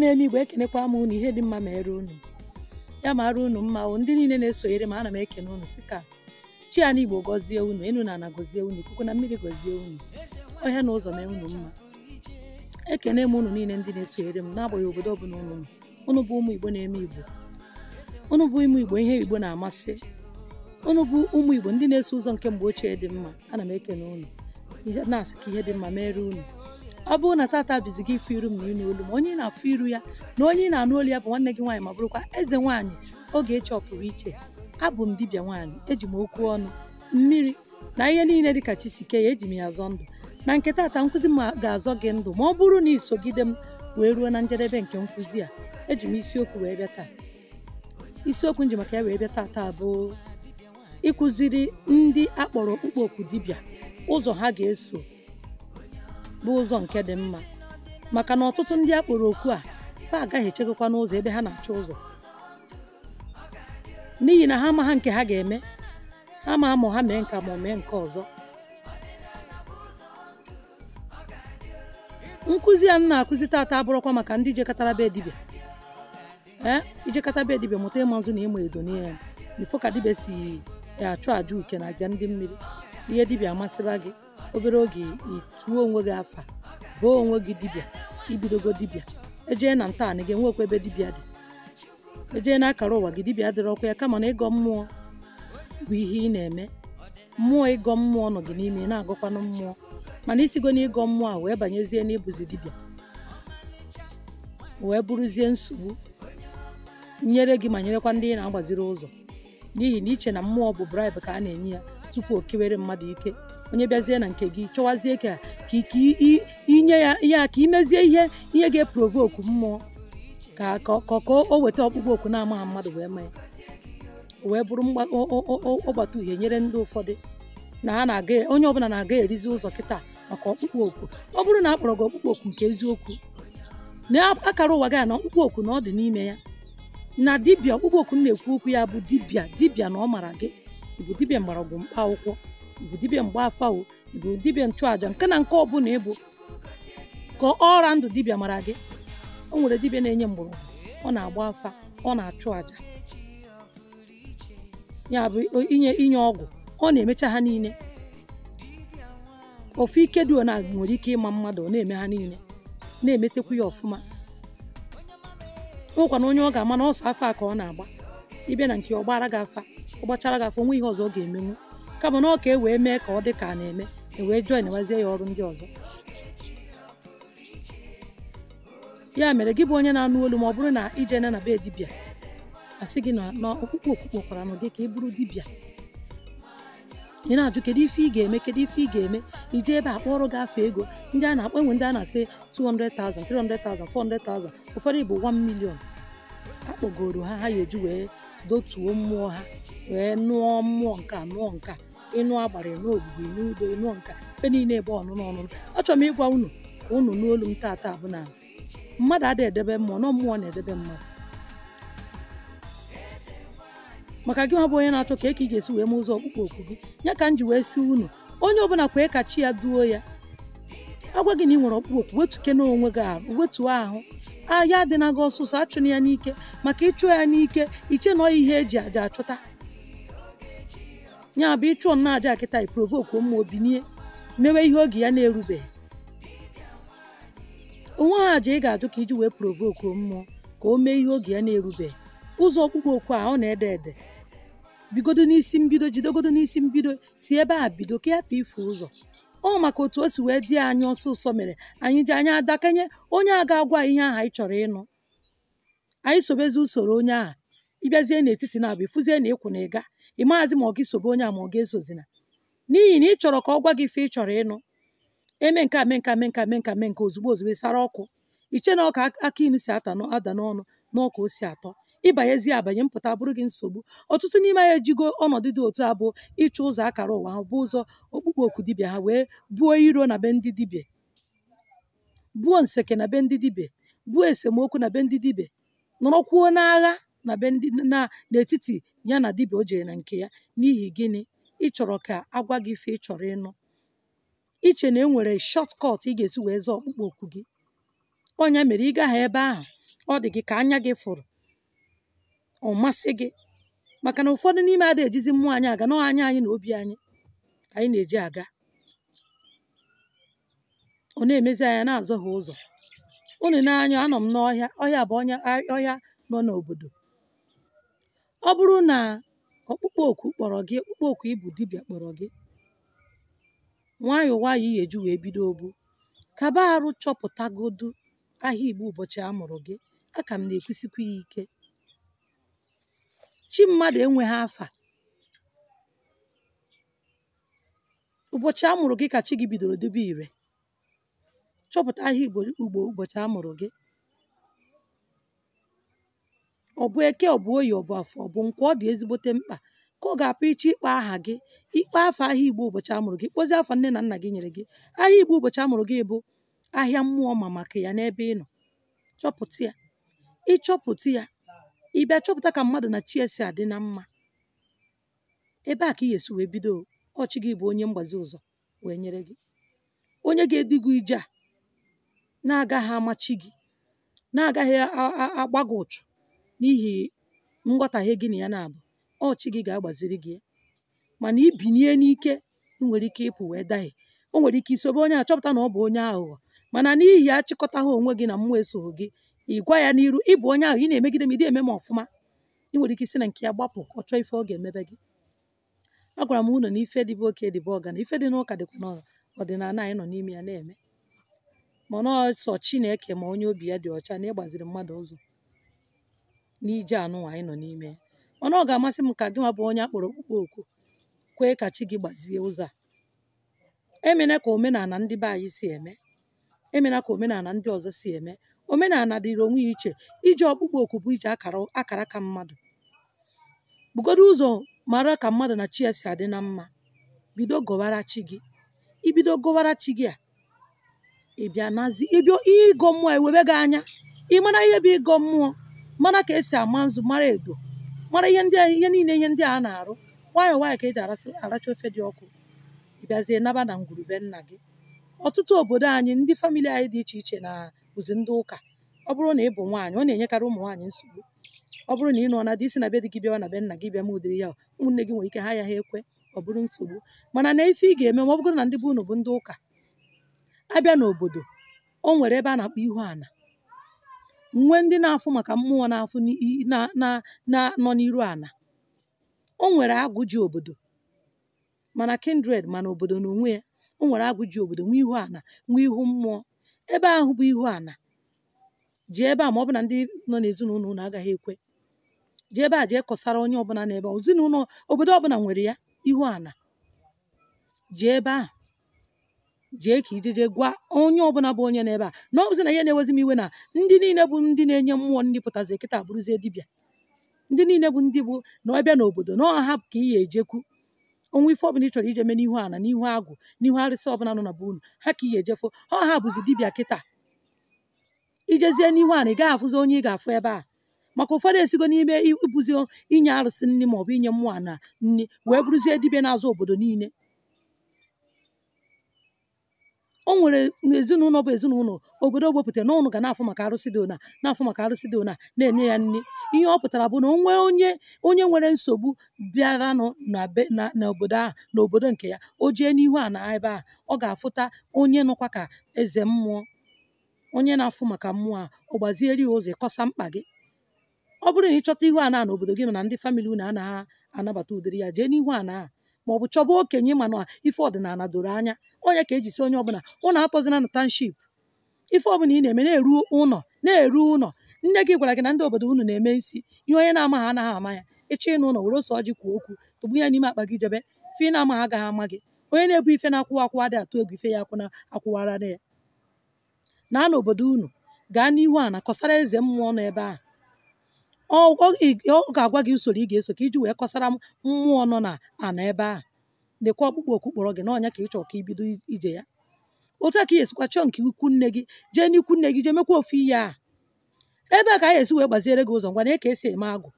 Na-eme Igbo, ekenekwa m unu. Ihe dị mma mere unu, ya mara unu mma. Ndị niile na-esonyere m, ana m ekene unu sị ka chi ya n'Igbo gọzie unu, enu na ana gọzie unu, ikuku na mmiri gọzie unu, ọhịa na ụzọ mee unu mma. Ekene m unu niile ndị na-esonyere m n'agbanyeghị obodo ọbụla unu nọ. Unu bụ ụmụ Igbo na-eme Igbo, unu bụ ụmụ Igbo ihe Igbo na-amasị, unu bụ ụmụ Igbo ndị na-eso ụzọ nke mgbe ochie dị mma. Ana m ekene unu, ihe na-asị ka ihe dị mma mere unu. Ọ bụrụ na tata bizi gị ịfụ iru m na ịnụ olu m, onye ị na-afụ iru ya na onye ị na-anụ olu ya bụ nwanne gị nwaanyị, ma bụrụkwa eze nwaanyị Ogechi ọpụrụ iche. Abụ m dibịa nwaanyị, eji m okwu ọnụ, mmiri na ihe niile dịka chi si kee ya, eji m ya azọ ndụ. Na nke tata nkụzi m ga-azọ gị ndụ ma ọ bụrụ na ị sogide m wee ruo na njedebe nke nkụzi a. Eji m isiokwu wee bịa taa. Isiokwu m ji maka ya wee bịa taa taa bụ ịkụziri ndị akpọrọ okpukpe oku dibịa ụzọ ha ga-eso bụ ụzọ nke dị mma, maka na ọtụtụ ndị akpọrọ oku a fa agaghị echekwa n'ụzọ ebe ha na-achọ ụzọ, n'ihi na ha amaghị nke ha ga-eme, ha ma ma ha mee nke ma ọ mee nke ọzọ. Nkụzi a m na-akụzi taata abụrụkwa maka ndị jekọtara be dibịa. Ijekọta be dibịa mụta ịma nzu na ịma edo n'ihe ya ifo ka dibịa si achụ àjà uke na àjà ndị mmiri, ihe dibịa amasịba gị, obere oge ituo onwe gị afa, boo onwe gị dibịa, ibidogo dibịa. Ejee na ntọala gị enwekwa ebe dibịa dị, ejee na akara ụwa gị dibịa adịrọ ọkwa ya, kama na ịgọ mmụọ bụ ihe ị na-eme. Mmụọ ịgọ mmụọ nọ gị n'ime, ị na-agọkwanụ mmụọ, mana isigo na ịgọ mmụọ a wee banyezie n'ịbụzi dibịa, wee bụrụzie nsogbu nyere gị ma nyerekwa ndị ị na-agbaziri ụzọ, n'ihi na iche na mmụọ bụ bribe ka a na-enye ya tupu o kewere mmadụ ike. Onye bịazie na nke gị chọwazie ka inye ya ya ka imezie ihe ihe ga-eprovoku mmụọ ka ka o weta ọkpụkpọ oku na-amaghị mmadụ wee mee, wee bụrụ ọgbata uhie nyere ndị ụfọdụ na ha na-aga. Onye ọbụla na-aga erizi ụzọ kịta maka ọkpụkpọ oku. Ọ bụrụ na a kpọrọ gị ọkpụkpọ oku nke eziokwu na akara ụwa gị na ọkpụkpọ oku na ọ dị n'ime ya, na dibịa ọkpụkpọ oku na-ekwu okwu ya bụ dibịa dibịa na ọ mara gị, ịbụ dibịa mgbọrọgwụ mkpa akwụkwọ, ịbụ dibịa mgba afa, o ịbụ dibịa nchụàjà, nke na nke ọbụla ịbụ ka ọra ndụ dibịa mara gị. O nwere dibịa na-enye mgbọrọgwụ, ọ na-agba afa, ọ na-achụ àjà, ya bụ inye ọgwụ, ọ na-emecha ha niile. Ofu ike dị ona nwere ike ịma mmadụ, ọ na-eme ha niile, na-emetekwu ya ọfụma. Nwekwana onye ọ ga-ama na ọsọ afa a ka ọ na-agba, ịbịa na nke ọ gbara gị afa, ọ gbachara gị afa, onwe ihe ọzọ ọ ga-emenwu, kama na ọ ka e wee mee ka ọ dị ka a na-eme, e wee join wazie ya ọrụ ndị ọzọ. Ya mere gị bụ onye na-anụ olu, ma ọ bụrụ na ije na be dibịa asị gị na ọkpụkpọ oku kpọkwara nụ gị ka ị bụrụ dibịa, ị na-ajụ kedu ife ị ga-eme, kedu ife ị ga-eme, ije ebe a kpọrọ gị afa ego ndị a na-akpọ, enwe ndị a na-asị 200,000, 300,000, 400,000, ụfọdụ bụ 1 million. Akpọgoro ha, ha ga-eji wee dotuo mmụọ ha, wee nụọ mmụọ nke a, nụọ nke a, ịnụ agbara, ịnụ ogbugbu, ịnụ udo, ịnụọ nke a, ife niile ebe ọnụnụ ọnụnụ. Achọrọ m ịgwa unu ka unu nụ olu m tata bụ na mmadụ adịghị edebe mmụọ, nọ mmụọ na-edebe mmadụ. Maka gị nwa bụ onye na-achọ ka ị ga-esi wee mee ụzọ ọkpụkpọ oku gị, ya ka m ji wee sị unu, onye ọbụla kwee ka chi ya duo ya. Agwa gị na ị nwere ọkpụkpọ oku, wetuke n'onwe gị ahụ, wetuo ahụ ya adị na gị ọsụsọ, achụna ya n'ike, maka ịchụ ya n'ike iche na ihe eji aja achụta ya bụ ịchụọ nna aja kịta, iprovoku mmụọ binie mewe ihe oge ya na-erubeghị. Onwe ha aja ị ga-ajụ ka iji wee provoku mmụọ ka o mee ihe oge ya na-erubeghị. Ụzọ ọkpụkpọ oku a ọ na-ede ede, bigodo n'isi mbido, jidegodo n'isi mbido, si ebe a bido ka ya pụ ifu ụzọ. Ọ maka otu o si wee dị anyị ọsụsọ mere anyị ji anya adakenye onye a ga-agwa ihe ahụ anyị chọrọ ịnụ, anyị sobezi usoro onye ahụ. Ịbịazie n'etiti na-abụ ịfụzie na ịkwụ na ịga, ị maazi ma ọ gị sobe onye a ma ọ ga-esozina, n'ihi na ị chọrọ ka ọ gwa gị ife ị chọrọ ịnụ. Eme nke a, mee nke a, mee nke a, mee nke a, mee nke ozugbo ozugbo ị sara ọkụ, iche na ọka aka inu si ata ada n'ọnụ na ọka o si atọ, ịbanyezie abanye mpụta bụrụ gị nsogbu. Ọtụtụ n'ime anyị ejigo ọnọdụ dị otu a bụ ịchụ ụzọ akara ụwa ha, bụ ụzọ okpukpe oku dibịa ha, wee buo iro na be ndị dibịa, buo nseke na be ndị dibịa, buo esemokwu na be ndị dibịa, nọrọkwuo n'agha na be ndị na n'etiti ya na dibịa o jere na nke ya. N'ihi gịnị? Ị chọrọ ka agwa gị ife ị chọrọ ịnụ, iche na e nwere shortcut ị ga-esi wee zaa ọkpụkpọ oku gị. Ọnya mere ị gaghị ebe ahụ Ọ dị gị ka anya gị fụrụ, ọ masị gị, maka na ụfọdụ n'ime ada ejizi mmụọ anyị aga nọọ anya anyị na obi anyị ka anyị na-eji aga. Ọ na-emezi anya na-azọ ha ụzọ. Unu n'anya, anọ m n'ọhịa. Ọhịa bụ ọhịa nọ n'obodo. Ọ bụrụ na ọkpụkpọ oku kpọrọ gị, ọkpụkpọ oku ịbụ dibịa kpọrọ gị, nwayọọ nwayọọ ị ga-eji wee bido obu kaba arụ chọpụtagodu ahịa Igbo ụbọchị a mụrụ gị. Aka m na-ekwusikwa ya ike, chi mmadụ enweghị afa. Ụbọchị a mụrụ gị ka chi gị bidoro dobe ire. Chọpụta ahịa Igbo ụbọchị a mụrụ gị. Ọ bụ eke, ọ bụ oyi, ọ bụ afọ, ọ bụ nkwọ, ọ dị ezigbote mkpa ka ọ ga-apụ iche ịkpa aha gị, ịkpa afa ahịa Igbo ụbọchị a mụrụ gị, kpọzie afa nne na nna gị nyere gị. Ahịa Igbo ụbọchị a mụrụ gị bụ ahịa mmụọ ma maka ya n'ebe ị nọ. Chọpụta ya. Ịchọpụta ya, ị bịa chọpụta ka mmadụ na chi esi adị na mma. Ebe a ka ị ga-esi wee bido. Ọchị gị bụ onye mgbazi ụzọ wee nyere gị, onye ga-edu gị ije a na-agaghị amachi gị, na-agaghị agba gị ụchụ n'ihi nghọtahie gị na ya na-abụ. Ọchị gị ga-agbaziri gị ya. Mana ibinie n'ike, ị nwere ike ịpụ wee dahie. O nwere ike isobe onye a chọpụta na ọ bụ onye aghụghọ, mana n'ihi achịkọtaghị onwe gị na mmụọ esoghi gị, ị gwa ya n'iru ịbụ onye ahụ ị na-emegide m, ị dị eme m ọfụma. Ị nwere ike isi na nke ya gbapụ, ọ chọọ ife ọ ga-emebe gị. Agwara m unu na ife dịbe oke dịbe ọgana, ife dị n'ụka dịkwa n'ọdịnala anyị nọ n'ime ya na-eme. Mana ọsọ Chineke ma onye obi ya dị ọcha na ịgbaziri mmadụ ụzọ n'ije anụnwa anyị nọ n'ime ya. Mana ọ ga-amasị m ka gị nwa bụ onye akpọrọ okpukpe oku kwee ka chi gị gbazie ụzọ a. Emena ka omenala ndị be anyị si eme, emena ka omenala ndị ọzọ si eme. Omenala dịrị onwe ya iche. Ije ọkpụkpọ oku bụ ije akara ka mmadụ. Bugodo ụzọ mara ka mmadụ na chi ya si adị na mma. Bido gọwara chi gị. Ibido gọwara chi gị a, ị bịa nazi ịbịa ịgọ mmụọ ewebe gị anya. Ị mara ihe bụ ịgọ mmụọ, mara ka esi ama nzu, mara edo, mara ihe ndị ihe niile ihe ndị a na-arụ. Nwayọọ nwayọọ ka eji aracha ofe dị ọkụ. Ị bịazie naba na ngwurube nna gị. Ọtụtụ obodo anyị, ndị famili anyị dị iche iche na bụzi ndị ụka. Ọ bụrụ na ị bụ nwaanyị, ọ na-enyekarị ụmụ nwaanyị nsogbu. Ọ bụrụ na ị nọ na di isi na be di gị bịawa na be nna gị bịa ma ụdịrị ya, ụmụnne gị nwere ike ha ya ha ekwe, ọ bụrụ nsogbu. Mana na ife ị ga-eme, ma ọ bụrụ na ndị be unu bụ ndị ụka, abịa n'obodo, o nwere ebe a na-akpọ ihu ana. Nwee ndị na-afụ maka mmụọ na-afụ na nọ n'iru ana. O nwere agwụ ji obodo, mana kindred, mana obodo n'onwe ya, o nwere agwụ ji obodo, nwee ihu ana, nwee ihu mmụọ. Ebe ahụ bụ ihu ana. Jee ebe a, ma ọ bụ na ndị nọ n'ezinụlọ unu agaghị ekwe, jee ebe a jee kọsara onye ọbụla n'ebe a. Ezinụlọ obodo ọbụla nwere ya ihu ana. Jee ebe ahụ, jee ka ijeje gwa onye ọbụla bụ onye n'ebe a na ọ bụzi na ihe na-ewezi m iwe na ndị niile bụ ndị na-enye mmụọ ndị pụtazi kịta bụrụzie dibịa. Ndị niile bụ ndị bụ na ọbịa n'obodo na ọha ka ị ya ejekwu onwe ife ọbụla ị chọrọ ije mee n'ihu ana, n'ihu agwụ, n'ihu arịsị ọbụla nọ na be unu, ha ka ị ya ejefo. Ha bụzi dibịa kịta. Ijezie n'ihu ana, ị gaghị afụzi onye ị ga-afụ ebe a, maka ụfọdụ esigo n'ime ịbụzi inye arụsị nri maọbụ inye mmụọ ana nri wee bụrụzie dibịa na-azụ obodo niile. O nwere ezinụlọ bụ ezinụlọ obodo wepụtara na ụnụ ga na-afụ maka arụsị dị ona, na-afụ maka arụsị dị ona, na-enye ya nri. Ihe ọ pụtara bụ na onwe onye nwere nsogbu bịaranụ na be na n'obodo ahụ, n'obodo nke ya, o jee n'ihu ana ebe a, ọ ga-afụta onye nọkwa ka eze mmụọ, onye na-afụ maka mmụọ a, ọ gbaziere ya ụzọ ịkọsa mkpa gị. Ọ bụrụ na ị chọta ihu ana n'obodo gị nọ na ndị famili unu anaghị anabata ụdịrị ya, jee n'ihu ana a, ma ọ bụ chọba okenye ma na ife ọdịnala doro anya. Onye ka eji si onye ọbụla ụnụ atọzina na township. Ife ọbụla ị na-eme na-eru ụnọ, na-eru ụnọ. Nne gị gwara gị na ndị obodo unu na-eme isi ihe onye na-amaghị anaghị ama ya. Ịchọ ịnụ ụlọ, were ose ọjị kwuo okwu, tụgbu ya n'ime akpa gị, jebe. Ife ị na-amaghị agaghị ama gị. Onye na-ebu ife na-akwụwa akwụwa adịghị atụ egwu ife ya akwụna akwụwara ya. Na n'obodo unu, gaa n'ihu ana kọsara eze mmụọ nọ ebe ahụ. Ọ ga-agwa gị usoro ị ga-eso ka iji wee kọsara mmụọ nọ na ana ebe ahụ. Lekwa ọkpụkpọ oku kpọrọ gị n'ọnya ka ị chọrọ ka ibido ije ya. Otu a ka ị esikwa chọọ nke ikwu nne gị, jee n'ikwu nne gị jee mekwa ofu ihe a. Ebe a ka anyị esi wee gbaziere gị ụzọ. Ngwa, na ka esi eme agwụ.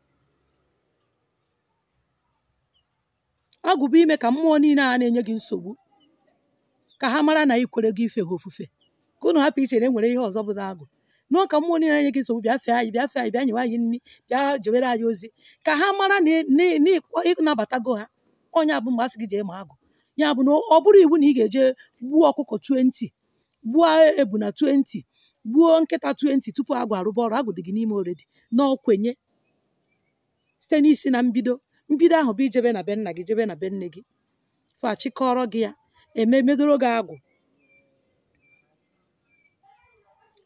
Agwụ bụ ime ka mmụọ niile a na-enye gị nsogbu ka ha mara na ị kwere gị ife ha ofufe, ka unu hapụ iche na e nwere ihe ọzọ bụ na agwụ. Nụọ ka mmụọ niile na-enye gị nsogbu bịa fee anyị, bịa fee anyị, bịa nyewe anyị nri, bịa jewere anyị ozi, ka ha mara na ịnabatago ha. Onye abụ mgbe a sị gị jee ma agụ, ya bụ na ọ bụrụ iwu na ị ga-eje gbuo ọkụkọ 20, gbuo ebuna 20, gbuo nkịta 20 tupu agụ arụba ọrụ. Agụ dị gị n'ime oredi na okwenye site n'isi na mbido. Mbido ahụ bụ ijebe na be nna gị, jebe na be nne gị, fa chịkọrọ gị ya, eme medoro gị agwụ.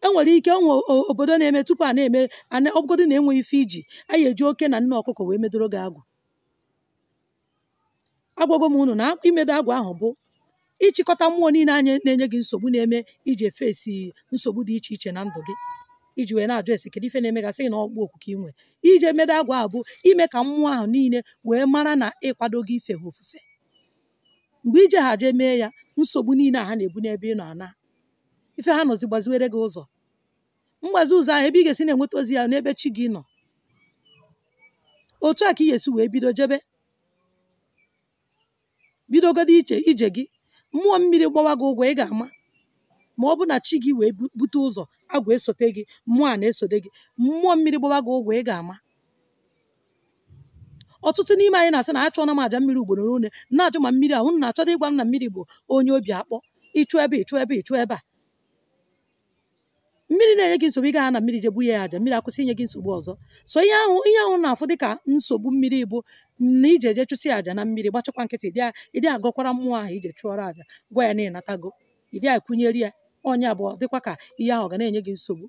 E nwere ike onwe obodo na-eme tupu a na-eme ọbụgodo na enweghị ife iji anyị eji oke na nne ọkụkọ wee medoro gị agwụ. Agwago m unu na imedo agwụ ahụ bụ ịchịkọta mmụọ niile anyị na-enye gị nsogbu, na-eme iji efesi nsogbu dị iche iche na ndụ gị, iji wee na-ajụ ese kedu ife na-emegasị na ọkpụ oku ka ị nwee. Ije medo agwụ ahụ bụ ime ka mmụọ ahụ niile wee mara na ịkwado gị ife ha ofufe. Mgbe ije ha jee mee ya, nsogbu niile a ha na-ebu n'ebe ị nọ ana, ife ha nọzi gbaziwere gị ụzọ. Mgbazi ụzọ ahụ ebe ị ga-esi na-enweta ozi ya n'ebe chi gị nọ. Otu a ka ị ga-esi wee bido jebe, bidogodo iche ije gị. Mmụọ mmiri gbawa gị ụgwọ, ị ga-ama ma ọ bụ na chi gị wee bute ụzọ, agwụ esote gị, mmụọ a na-esote gị. Mmụọ mmiri gbawa gị ụgwọ, ị ga-ama. Ọtụtụ n'ime anyị na-asị na achọọna m aja mmiri ugboro ole, na-ajụ ma mmiri a unu na-achọdo ịgwa m na mmiri bụ onye obi akpọ. Ịchụ ebe, ịchụ ebe, ịchụ ebe a, mmiri na-enye gị nsogbu, ị gaghị na mmiri je gbuye ya aja, mmiri akwụsị inye gị nsogbu ọzọ. So ihe ahụ na-afụ dịka nsogbu mmiri bụ na ije eje chụsị aja na mmiri, gbachakwa nkịtị, ịdị agọkwara mmụọ ahụ ije chụọrọ aja, gwa ya na ịnatago, ịdị akwụnyere ya onye abụọ, dịkwa ka ihe ahụ ga na-enye gị nsogbu.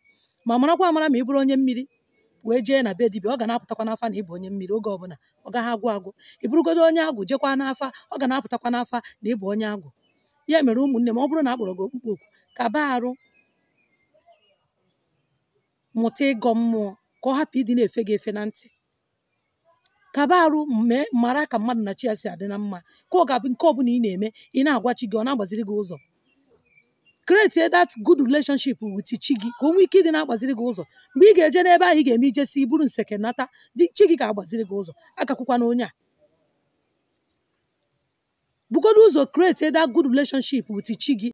Ma marakwa amara ma ị bụrụ onye mmiri wee jee na be dibịa, ọ ga na-apụtakwa n'afa na ị bụ onye mmiri oge ọbụla, ọ gaghị agwụ agwụ. Ị bụrụgodo onye agwụ jekwa n'afa, ọ ga na-apụtakwa n'afa na ị bụ onye agwụ. Ya mere ụmụnne m, ọ bụrụ na a kpọrọ gị okpukpe oku, kaba arụ mụta ịgọ mmụọ ka ọ hapụ ịdị na-efe gị efe na ntị. Kaba arụ mee mara ka mmadụ na chi ya si adị na mma, ka ọ ga-abụ nke ọbụla ị na-eme ị na-agwa chi gị, ọ na-agbaziri gị ụzọ. Create that good relationship with chi gị ka o nwee ike ịdị na-agbaziri gị ụzọ. Mgbe ị ga-eje n'ebe ahụ ị ga-eme ijesi iburu nseke nata, chi gị ga-agbaziri gị ụzọ. Agakwukwa na onye a bugodo ụzọ create that good relationship with chi gị.